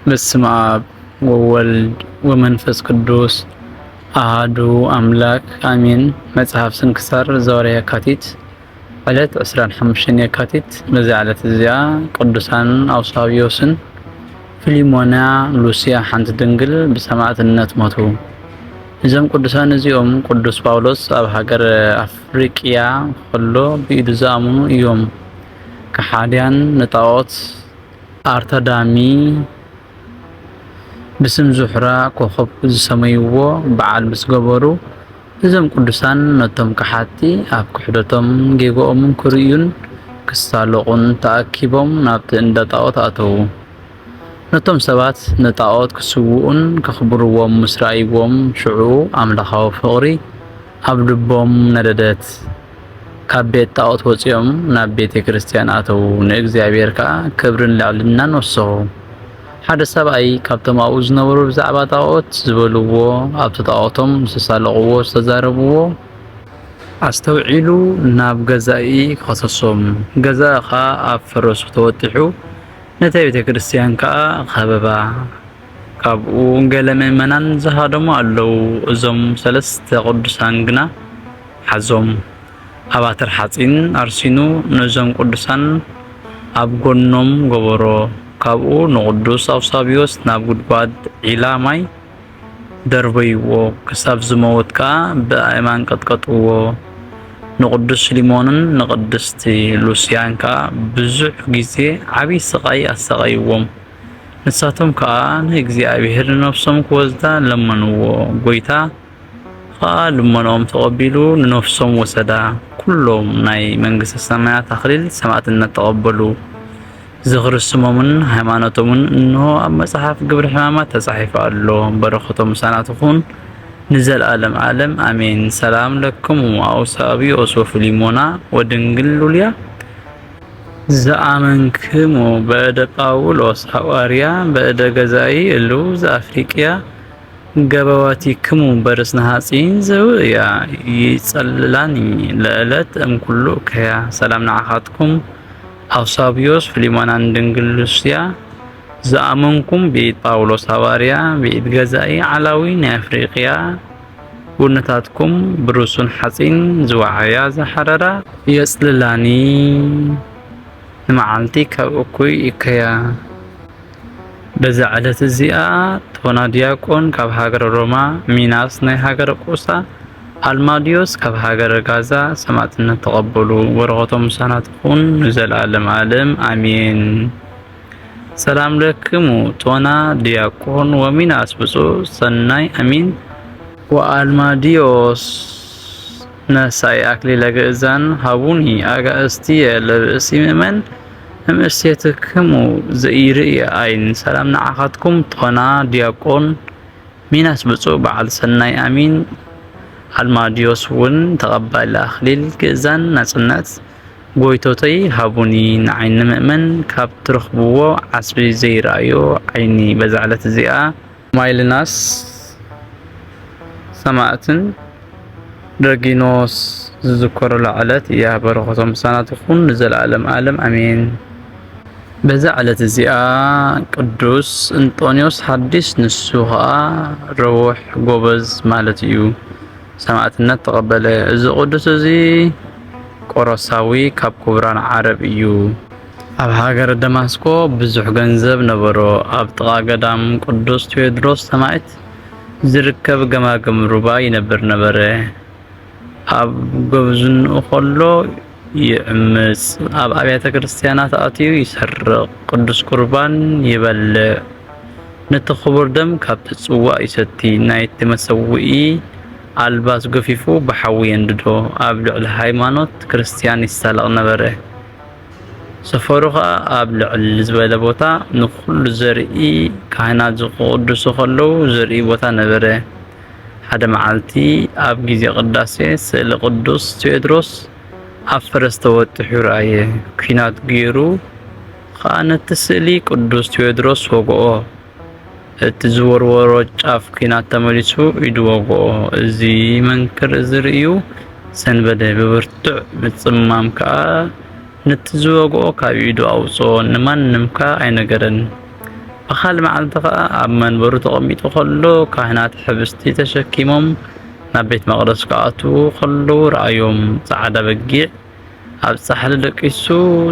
በስመ አብ ወወልድ ወመንፈስ ቅዱስ አሃዱ አምላክ አሜን። መጽሐፍ ስንክሳር ዘወርሃ የካቲት ዕለት ዕስራን ሓሙሽተን የካቲት። በዛ ዕለት እዚኣ ቅዱሳን ኣውሳብዮስን ፊሊሞና ሉስያ ሓንቲ ድንግል ብሰማዕትነት ሞቱ። እዞም ቅዱሳን እዚኦም ቅዱስ ጳውሎስ ኣብ ሃገር ኣፍሪቅያ ከሎ ብኢዱ ዝኣምኑ እዮም። ከሓድያን ንጣዖት ኣርተዳሚ ብስም ዙሕራ ኮኸብ ዝሰመይዎ በዓል ምስ ገበሩ፣ እዞም ቅዱሳን ነቶም ከሓድቲ ኣብ ክሕደቶም ጌግኦምን ክርእዩን ክሳለቑን ተኣኪቦም ናብቲ እንዳ ጣዖት ኣተዉ። ነቶም ሰባት ንጣዖት ክስውኡን ከኽብርዎም ምስ ረኣይዎም፣ ሽዑ ኣምላኻዊ ፍቕሪ ኣብ ልቦም ነደደት። ካብ ቤት ጣዖት ወጺኦም ናብ ቤተ ክርስቲያን ኣተዉ፣ ንእግዚኣብሔር ከኣ ክብርን ልዕልናን ወሰኹ። ሓደ ሰብኣይ ካብቶም ኣብኡ ዝነበሩ ብዛዕባ ጣዖት ዝበልዎ፣ ኣብቲ ጣዖቶም ዝተሳለቕዎ ዝተዛረብዎ ኣስተውዒሉ ናብ ገዛኢ ከሰሶም። ገዛኢ ከኣ ኣብ ፈረሱ ተወጢሑ፣ ነታ ቤተ ክርስቲያን ከኣ ከበባ። ካብኡ ገለ ምእመናን ዝሃደሙ ኣለዉ። እዞም ሰለስተ ቅዱሳን ግና ሓዞም። ኣባትር ሓጺን ኣርሲኑ ነዞም ቅዱሳን ኣብ ጎኖም ገበሮ። ካብኡ ንቅዱስ ኣውሳብዮስ ናብ ጉድጓድ ዒላ ማይ ደርበይዎ፣ ክሳብ ዝመውት ከኣ ብኣእማን ቀጥቀጥዎ። ንቅዱስ ፊሊሞንን ንቅድስቲ ሉስያን ከኣ ብዙሕ ግዜ ዓቢ ስቓይ ኣሰቐይዎም። ንሳቶም ከኣ ንእግዚኣብሔር ንነፍሶም ክወስዳ ለመንዎ። ጐይታ ኸኣ ልመንኦም ተቐቢሉ ንነፍሶም ወሰዳ። ኩሎም ናይ መንግስተ ሰማያት ኣኽሊል ሰማዕትነት ተቐበሉ። ዝኽሪ ስሞምን ሃይማኖቶምን እንሆ ኣብ መጽሓፍ ግብረ ሕማማት ተጻሒፉ ኣሎ። በረኸቶም ምሳና ትኹን ንዘለዓለም ዓለም ኣሜን። ሰላም ለክሙ አውሳብዮስ ወፊሊሞና ወድንግል ሉልያ ዘአመንክሙ በእደ ጳውሎስ ሐዋርያ በእደ ገዛኢ እሉ ዘአፍሪቅያ ገበዋቲክሙ በርእስነ ሐጺን ዘውእያ ይጸልላኒ ለእለት እምኩሉ እከያ። ሰላም ንዓኻትኩም አውሳብዮስ ፊሊሞናን ድንግል ሉስያ ዘአመንኩም ብኢድ ጳውሎስ ሐዋርያ ብኢድ ገዛኢ ዓላዊ ናይ አፍሪቅያ ጉንታትኩም ብርሱን ሐጺን ዝወዓያ ዝሐረራ የጽልላኒ ንመዓልቲ ካብ እኩይ ይከያ። በዛ ዕለት እዚኣ ቶና ዲያቆን ካብ ሃገረ ሮማ፣ ሚናስ ናይ ሃገረ ቁሳ፣ አልማዲዮስ ካብ ሃገረ ጋዛ ሰማዕትነት ተቐበሉ። በረኸቶም ምሳና ትኹን ንዘለዓለም ዓለም ኣሜን። ሰላም ለክሙ ቶና ዲያቆን ወሚናስ ብፁዕ ሰናይ አሚን ወአልማዲዮስ ነሳኢ አክሊለ ግእዛን ሀቡኒ አጋእዝትየ ለርእሲ ምእመን እምእሴትክሙ ዘኢርእየ አይን። ሰላም ንዓኻትኩም ቶና ዲያቆን ሚናስ ብፁዕ በዓል ሰናይ አሚን አልማዲዮስ እውን ተቐባሊ አክሊል ግእዛን ናጽነት ጎይቶተይ ሃቡኒ። ንዓይኒ ምእመን ካብ ትረኽብዎ ዓስቢ ዘይረኣዮ ዓይኒ። በዛ ዕለት እዚኣ ማይልናስ ሰማዕትን ረጊኖስ ዝዝከሩላ ዕለት እያ። በረኸቶም ምሳና ትኹን ንዘለዓለም ዓለም ኣሜን። በዛ ዕለት እዚኣ ቅዱስ እንጦንዮስ ሓዲስ፣ ንሱ ኸኣ ረውሕ ጎበዝ ማለት እዩ፣ ሰማዕትነት ተቐበለ። እዚ ቅዱስ እዚ ቆሮሳዊ ካብ ክቡራን ዓረብ እዩ። ኣብ ሃገረ ደማስቆ ብዙሕ ገንዘብ ነበሮ። ኣብ ጥቓ ገዳም ቅዱስ ቴዎድሮስ ሰማዕት ዝርከብ ገማግም ሩባ ይነብር ነበረ። ኣብ ገብዝንኡ ኸሎ ይዕምጽ፣ ኣብ ኣብያተ ክርስቲያናት ኣትዩ ይሰርቕ፣ ቅዱስ ቁርባን ይበልዕ፣ ነቲ ክቡር ደም ካብቲ ጽዋእ ይሰቲ፣ ናይቲ መሰውኢ ኣልባስ ገፊፉ ብሓዊ የንድዶ፣ ኣብ ልዕሊ ሃይማኖት ክርስትያን ይሳለቕ ነበረ። ሰፈሩ ኸኣ ኣብ ልዕል ዝበለ ቦታ፣ ንኹሉ ዘርኢ ካህናት ዝቕድሱ ኸለዉ ዘርኢ ቦታ ነበረ። ሓደ መዓልቲ ኣብ ግዜ ቅዳሴ ስእሊ ቅዱስ ቴዎድሮስ ኣብ ፈረስ ተወጢሑ ረኣየ። ኲናት ገይሩ ኸኣ ነቲ ስእሊ ቅዱስ ቴዎድሮስ ወግኦ። እቲ ዝወርወሮ ጫፍ ኲናት ተመሊሱ ኢዱ ወግኦ። እዚ መንክር እዚ ርእዩ ሰንበደ። ብብርቱዕ ምጽማም ከኣ ነቲ ዝወግኦ ካብ ኢዱ ኣውጽኦ፣ ንማንም ከኣ ኣይነገረን። ብኻልእ መዓልቲ ኸኣ ኣብ መንበሩ ተቐሚጡ ኸሎ፣ ካህናት ሕብስቲ ተሸኪሞም ናብ ቤት መቕደስ ክኣትዉ ኸለዉ ረኣዮም። ጻዕዳ በጊዕ ኣብ ጻሕሊ ደቂሱ፣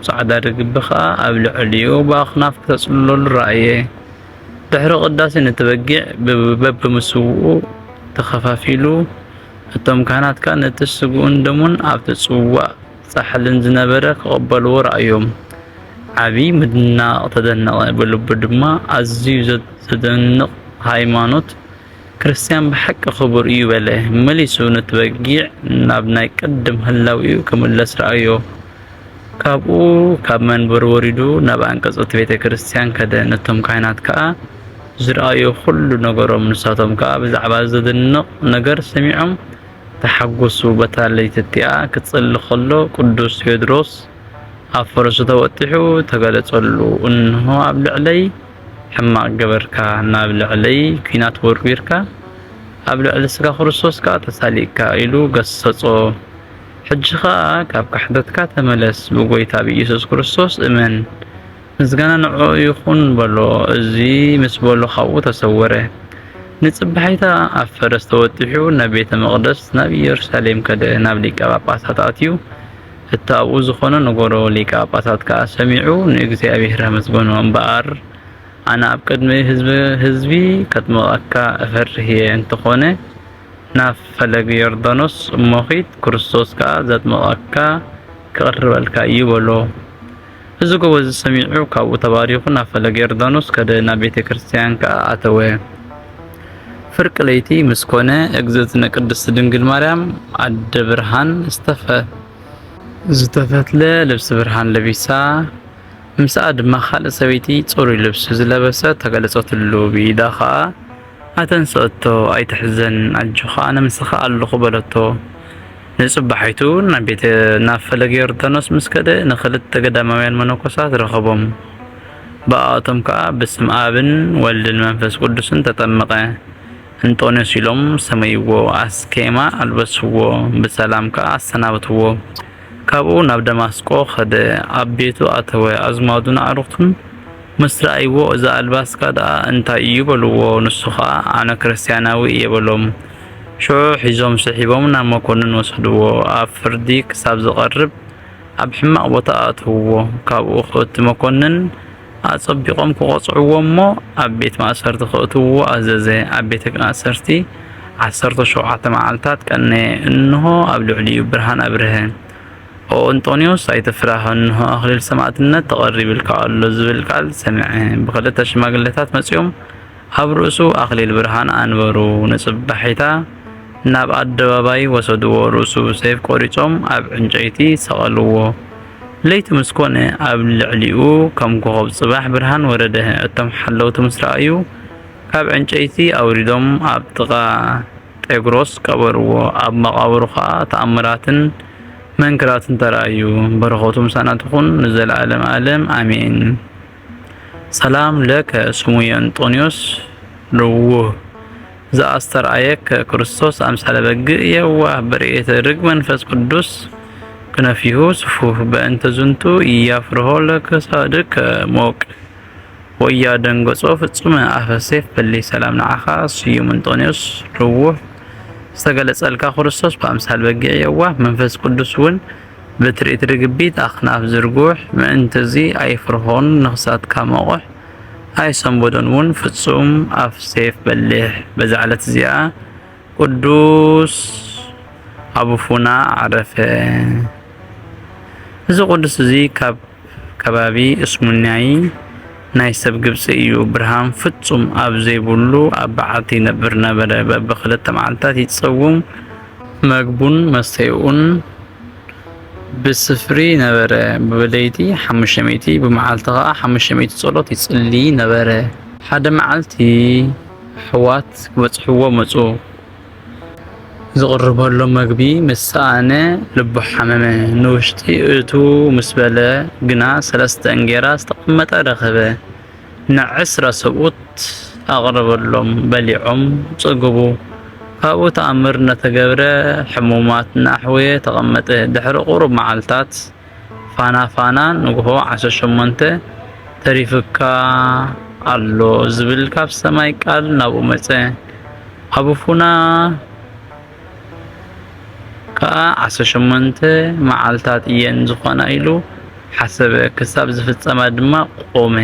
ጻዕዳ ርግቢ ኸኣ ኣብ ልዕሊኡ ብኣኽናፍ ክተጽልለሉ ረኣየ። ድሕሪ ቅዳሴ ነቲ በጊዕ ብ-፣ በብምስውኡ ተኸፋፊሉ፣ እቶም ካህናት ከኣ ነቲ ስግኡን ደሙን ኣብቲ ጽዋእ ጻሕልን ዝነበረ ክቕበልዎ ረኣዮም። ዓቢ ምድናቕ ተደነቐ፣ ብልቡ ድማ፣ ኣዝዩ ዘ-፣ ዘደንቕ ሃይማኖት፣ ክርስትያን ብሓቂ ክቡር እዩ በለ። መሊሱ ነቲ በጊዕ ናብ ናይ ቅድም ህላዌኡ ክምለስ ረኣዮ። ካብኡ ካብ መንበሩ ወሪዱ ናብ ኣንቀጽ እቲ ቤተ ክርስትያን ከደ። ነቶም ካህናት ከኣ ዝረኣዮ ኩሉ ነገሮም። ንሳቶም ከኣ ብዛዕባ ዘደንቕ ነገር ሰሚዖም ተሓጎሱ። በታ ለይቲ እቲኣ ክጽሊ ኸሎ ቅዱስ ቴዎድሮስ ኣብ ፈረሱ ተወጢሑ ተገለጸሉ። እንሆ ኣብ ልዕለይ ሕማቕ ገበርካ፣ ናብ ልዕለይ ኲናት ወርዊርካ፣ ኣብ ልዕሊ ስጋ ክርስቶስ ከኣ ተሳሊቕካ ኢሉ ገሰጾ። ሕጂ ኸኣ ካብ ካሕደትካ ተመለስ፣ ብጎይታ ብኢየሱስ ክርስቶስ እመን፣ ምስጋና ንዕኡ ይኹን በሎ። እዚ ምስ በሎ ካብኡ ተሰወረ። ንጽባሒታ ኣብ ፈረስ ተወጢሑ ናብ ቤተ መቕደስ ናብ ኢየሩሳሌም ከደ። ናብ ሊቀ ጳጳሳት ኣትዩ እቲ ኣብኡ ዝኾነ ነገሮ። ሊቀ ጳጳሳት ከኣ ሰሚዑ ንእግዚኣብሔር ኣመስገኖ። እምበኣር ኣነ ኣብ ቅድሚ ህዝቢ፣ ህዝቢ ከጥምቐካ እፈርህ እየ፣ እንተኾነ ናብ ፈለግ ዮርዳኖስ እሞ ኺድ፣ ክርስቶስ ከኣ ዘጥምቐካ ክቕርበልካ እዩ በሎ። እዚ ጎበዝ ሰሚዑ ካብኡ ተባሪኹ ናብ ፈለግ ዮርዳኖስ ከደ፣ ናብ ቤተ ክርስትያን ከኣ ኣተወ። ፍርቂ ለይቲ ምስ ኮነ እግዝእትነ ቅድስቲ ድንግል ማርያም ኣደ ብርሃን ዝተፈ-፣ ዝተፈትለ ልብሲ ብርሃን ለቢሳ፣ ምስኣ ድማ ካልእ ሰበይቲ ጽሩይ ልብሲ ዝለበሰት ተገለጸትሉ። ብኢዳ ኸኣ ኣተንስአቶ፣ ኣይትሕዘን፣ ኣጆኻ ኣነ ምሳኻ ኣለኹ በለቶ። ንጽባሒቱ ናብ ቤተ-፣ ናብ ፈለገ ዮርዳኖስ ምስ ከደ ንኽልተ ገዳማውያን መነኮሳት ረኸቦም። ብኣቶም ከኣ ብስም ኣብን ወልድን መንፈስ ቅዱስን ተጠመቐ። እንጦንዮስ ኢሎም ሰመይዎ፣ ኣስኬማ ኣልበስዎ፣ ብሰላም ከኣ ኣሰናበትዎ። ካብኡ ናብ ደማስቆ ኸደ፣ ኣብ ቤቱ ኣተወ። ኣዝማዱን ኣዕሩኽቱን ምስ ረኣይዎ፣ "እዚ ኣልባስካ ደኣ እንታይ እዩ?" በልዎ። ንሱ ኸኣ፣ "ኣነ ክርስትያናዊ እየ" በሎም። ሽዑ ሒዞም ስሒቦም ናብ መኮንን ወሰድዎ። ኣብ ፍርዲ ክሳብ ዝቐርብ ኣብ ሕማቕ ቦታ ኣእተውዎ። ካብኡ እቲ መኮንን ኣጸቢቖም ክቐጽዕዎ እሞ ኣብ ቤት ማእሰርቲ ከእትውዎ ኣዘዘ። ኣብ ቤት ማእሰርቲ ዓሰርተ ሸውዓተ መዓልታት ቀነየ። እንሆ ኣብ ልዕሊኡ ብርሃን ኣብርሀ። "ኦ እንጦንዮስ ኣይትፍራህ፣ እንሆ ኣኽሊል ሰማዕትነት ተቐሪብልካ ኣሎ" ዝብል ቃል ሰምዐ። ብኽልተ ሽማግለታት መጺኦም ኣብ ርእሱ ኣኽሊል ብርሃን ኣንበሩ። ንጽባሒታ ናብ ኣደባባይ ወሰድዎ። ርእሱ ብሰይፍ ቆሪጾም ኣብ ዕንጨይቲ ሰቐልዎ። ለይቲ ምስ ኮነ ኣብ ልዕሊኡ ከም ኮኸብ ጽባሕ ብርሃን ወረደ። እቶም ሓለውቲ ምስ ረኣዩ ካብ ዕንጨይቲ ኣውሪዶም ኣብ ጥቓ ጤግሮስ ቀበርዎ። ኣብ መቓብሩ ኸኣ ተኣምራትን መንክራትን ተራእዩ። በረኸቱ ምሳና ትኹን ንዘለዓለም ዓለም ኣሜን። ሰላም ለከ ስሙየ እንጦንዮስ ልውህ ዘኣስተርኣየከ ክርስቶስ ኣምሳለ በግእ የዋህ በርእየተ ርግ መንፈስ ቅዱስ ክነፊሁ ስፉህ በእንተ ዝንቱ ኢያፍርሆ ለከ ሳድከ ሞቅ ወያ ደንገጾ ፍጹመ ኣፈ ሴፍ በሊ ሰላም ንዓኻ ስዩም እንጦንዮስ ልውህ ዝተገለጸልካ ክርስቶስ ብኣምሳል በጊዕ የዋህ መንፈስ ቅዱስ እውን ብትርኢት ርግቢት ኣኽናፍ ዝርጉሕ፣ ምእንትዚ ኣይፍርሆን ንኽሳትካ መቑሕ ኣይሰንበዶን እውን ፍጹም ኣፍ ሴፍ በሊሕ። በዛ ዕለት እዚኣ ቅዱስ ኣቡፉና ዓረፈ። እዚ ቅዱስ እዚ ካብ ከባቢ እስሙናይ ናይ ሰብ ግብጺ እዩ። ብርሃን ፍጹም ኣብ ዘይብሉ ኣብ በዓቲ ይነብር ነበረ። በብኽልተ መዓልታት ይጸውም፣ መግቡን መስተይኡን ብስፍሪ ነበረ። ብለይቲ ሓሙሽተ ሚእቲ፣ ብመዓልቲ ኸኣ ሓሙሽተ ሚእቲ ጸሎት ይጽሊ ነበረ። ሓደ መዓልቲ ኣሕዋት ክበጽሕዎ መጹ። ዝቕርበሎም መግቢ ምስ ሰኣነ ልቡ ሓመመ። ንውሽጢ እቱ ምስ በለ ግና ሰለስተ እንጌራ ዝተቐመጠ ረኸበ። ንዕስራ ሰብኡት ኣቕረበሎም፣ በሊዖም ጸገቡ። ካብኡ ተኣምር እናተገብረ ሕሙማት እናኣሕወየ ተቐመጠ። ድሕሪ ቁሩብ መዓልታት ፋና ፋና ንግሆ ዓሰርተ ሸሞንተ ተሪፉካ ኣሎ ዝብል ካብ ሰማይ ቃል ናብኡ መጸ። ኣቡፉና ከኣ ዓሰርተ ሸሞንተ መዓልታት እየን ዝኾና ኢሉ ሓሰበ፣ ክሳብ ዝፍጸማ ድማ ቆመ።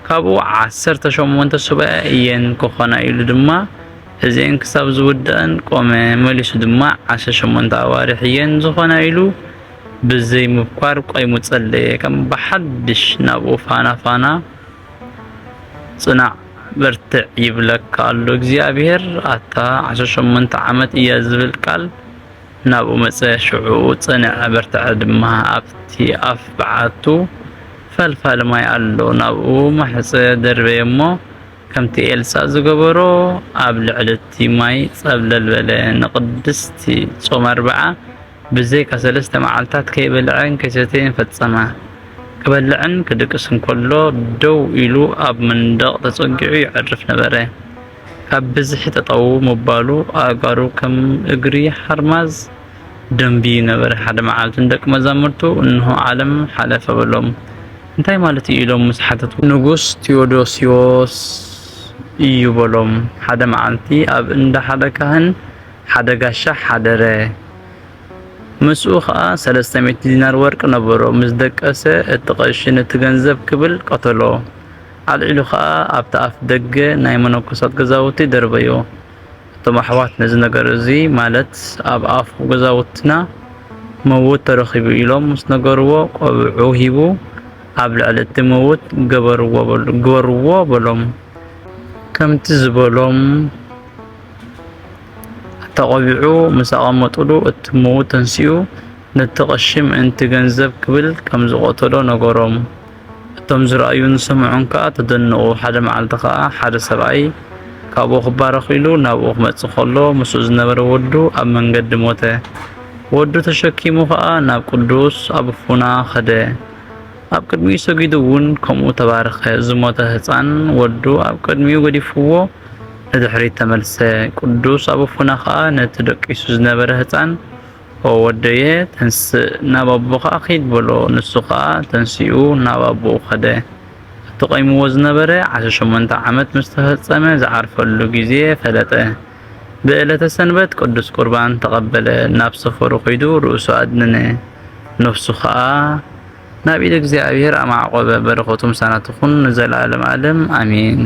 ካብኡ ዓሰርተ ሸሞንተ ሱባኤ እየን ክኾና ኢሉ ድማ እዚኤን ክሳብ ዝውድኣን ቆመ። መሊሱ ድማ ዓሰርተ ሸሞንተ ኣዋርሕ እየን ዝኾና ኢሉ ብዘይ ምብኳር ቆይሙ ጸለየ። ከም ብሓድሽ ናብኡ ፋና ፋና ጽናዕ በርትዕ ይብለካ ኣሎ እግዚኣብሔር። ኣታ ዓሰርተ ሸሞንተ ዓመት እያ ዝብል ቃል ናብኡ መጸ። ሽዑ ጸንዐ በርትዐ ድማ። ኣብቲ ኣፍ በዓቱ ፈልፋሊ ማይ ኣሎ። ናብኡ ማሕጸ ደርበየ እሞ ከምቲ ኤልሳእ ዝገበሮ ኣብ ልዕሊ እቲ ማይ ጸብለል በለ። ንቕድስቲ ጾም ኣርብዓ ብዘይካ ሰለስተ መዓልታት ከይበልዐን ከይሰተየን ፈጸማ። ክበልዕን ክድቅስን ከሎ ደው ኢሉ ኣብ መንደቕ ተጸጊዑ የዕርፍ ነበረ። ካብ ብዝሒ ጠጠው ምባሉ ኣእጋሩ ከም እግሪ ሓርማዝ ደንብዩ ነበረ። ሓደ መዓልቲ ንደቂ መዛሙርቱ፣ "እንሆ ዓለም ሓለፈ" በሎም። "እንታይ ማለት እዩ?" ኢሎም ምስ ሓተቱ፣ "ንጉስ ቴዎዶስዮስ እዩ" በሎም። ሓደ መዓልቲ ኣብ እንዳ ሓደ ካህን ሓደ ጋሻ ሓደረ። ምስኡ ኸኣ ሰለስተ ሚእቲ ዲናር ወርቂ ነበሮ። ምስ ደቀሰ፣ እቲ ቀሺ ነቲ ገንዘብ ክብል ቀተሎ። ኣልዒሉ ኸኣ ኣብቲ ኣፍ ደገ ናይ መነኮሳት ገዛውቲ ደርበዮ። እቶም ኣሕዋት ነዚ ነገር እዚ፣ ማለት ኣብ ኣፉ ገዛውትና መውት ተረኺቡ ኢሎም ምስ ነገርዎ፣ ቆብዑ ሂቡ ኣብ ልዕሊ እቲ መውት ገበርዎ በሉ-፣ ግበርዎ በሎም። ከምቲ ዝበሎም ተቐቢዑ ምስ ኣቐመጡሉ፣ እቲ ምዉት ተንሲኡ ነቲ ቐሺ ምእንቲ ገንዘብ ክብል ከም ዝቐተሎ ነገሮም። እቶም ዝረኣዩን ዝሰምዑን ከኣ ተደነቑ። ሓደ መዓልቲ ከኣ ሓደ ሰብኣይ ካብኡ ክባረኽ ኢሉ ናብኡ ክመጽእ ከሎ፣ ምስኡ ዝነበረ ወዱ ኣብ መንገዲ ሞተ። ወዱ ተሸኪሙ ከኣ ናብ ቅዱስ ኣቡፉና ኸደ። ኣብ ቅድሚኡ ሰጊዱ እውን ከምኡ ተባረኸ። ዝሞተ ህጻን ወዱ ኣብ ቅድሚኡ ገዲፍዎ ንድሕሪት ተመልሰ። ቅዱስ ኣቡፉና ኸኣ ነቲ ደቂሱ ዝነበረ ህጻን፣ "ኦ ወደየ፣ ተንስእ፣ ናብ ኣቦኻ ኺድ" በሎ። ንሱ ኸኣ ተንሲኡ ናብ ኣቦኡ ኸደ። እቲ ቆይምዎ ዝነበረ ዓሰርተ ሸሞንተ ዓመት ምስ ተፈጸመ፣ ዝዓርፈሉ ግዜ ፈለጠ። ብዕለተ ሰንበት ቅዱስ ቁርባን ተቐበለ። ናብ ሰፈሩ ኺዱ ርእሱ ኣድነነ። ነፍሱ ኸኣ ናብ ኢድ እግዚኣብሔር ኣማዕቆበ። በረኸቱ ምሳና ትኹን ንዘለዓለም ዓለም ኣሜን።